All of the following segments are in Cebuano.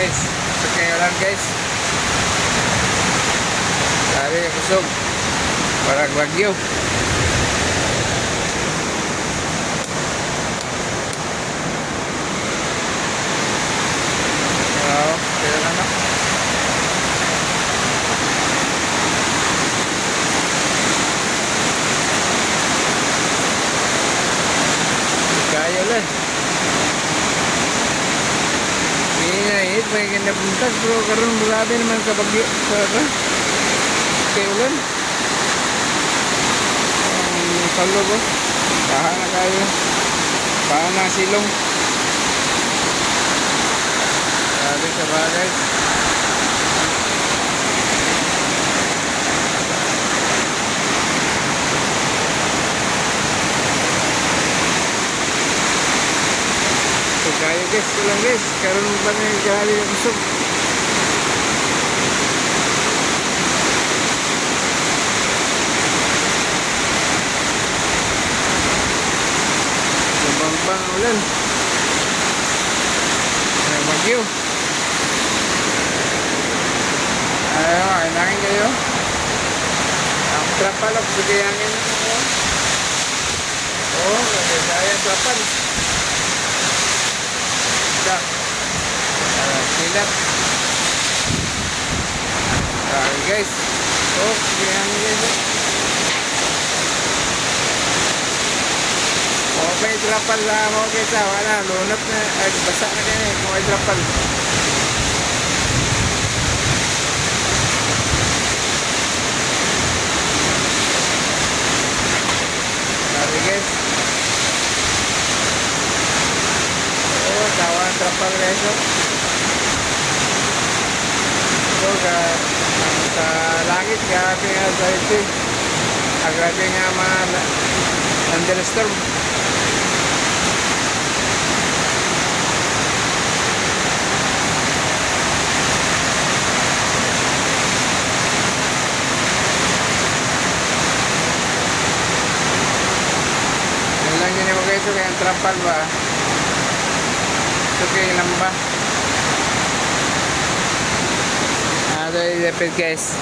Guys. Kusog kayo lang, guys. Grabe kusog. Parang bagyo. Oo, kaya lang na. Kaya lang. Hindi na init, may ganda buntag, pero karon grabe naman sa bagyo. Sa kay ulan. Ang salog oh. Baha na kayo. Baha na ang silong. Grabe sa baha, guys. So kayo guys, ulan guys. Karon pa na yung grabe na kusog. Lumbang ang ulan. Ay, bagyo. Ay, nangin kayo. Ang trapal, oh, bigayangin. Oh, kaya trapal. Dah. Kilat. Okay guys. Oh, bigayangin guys. Oh. Okay, trapal lang mo kita. Wala, lunot na. Ay, basa na kayo eh. Kung may trapal. Grabe guys. Oh, tawa ang trapal guys. Oh. So, sa langit, grabe nga sa ito. Ah, grabe nga mga thunderstorm. Yan lang yun mo guys, so kaya ang trapal ba? So kaya lamba. Ah, ito yung dapat guys.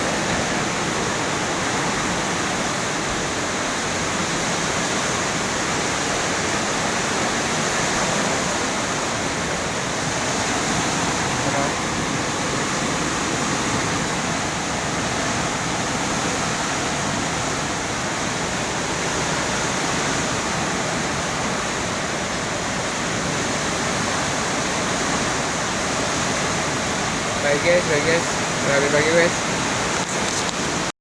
Ano? Bye guys, bye guys. Grabe bagyo guys.